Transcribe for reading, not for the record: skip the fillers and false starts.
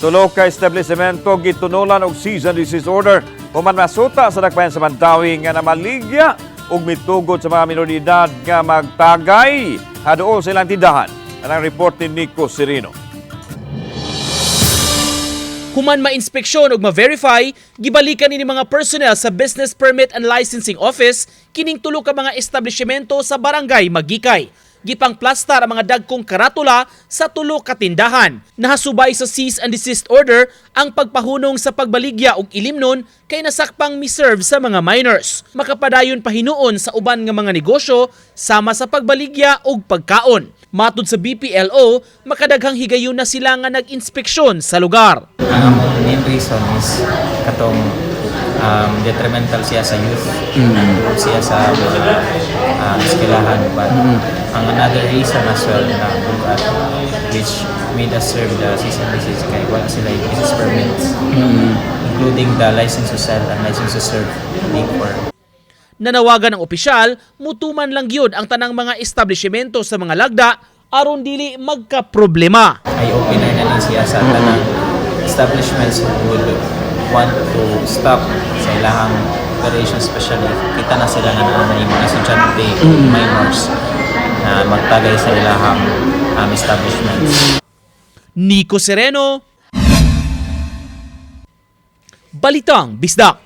Tulo ka establishmento gitunulan og cease and desist order human masuta sa dakbayan sa Mandaue nga namaligya og mitugot sa mga minor de edad nga magtagay haduol sa ilang tindahan. Anang report ni Nico Sereno. Human ma-inspeksyon ug ma-verify, gibalikan ni mga personnel sa Business Permit and Licensing Office kining tulo ka mga establishmento sa Barangay Maguikay. Gipang-plastar ang mga dagkong karatula sa tulo ka tindahan. Nahasubay sa cease and desist order ang pagpahunong sa pagbaligya og ilimnon kay nasakpang mi-serve sa mga minors. Makapadayon pa hinuon sa uban nga mga negosyo sama sa pagbaligya og pagkaon. Matud sa BPLO, makadaghang higayon na sila nga nag-inspeksyon sa lugar. Ang among main reason is katong detrimental siya sa youth, siya sa mga eskwelahan. But ang another reason as well na bugat which made us serve the cease and desist kay wala sila yung business permits, including the license to sell and license to serve liquor. Nanawagan ang opisyal, mutuman lang gyud ang tanang mga establishmento sa mga lagda aron dili magka-problema. Eye-opener na ni siya sa tanang establishments who would want to stop sa ilahang operation, especially if kita na sila nga naa na yung mga estudyante, minors na magtagay sa ilahang establishments. Nico Sereno, Balitang Bisdak.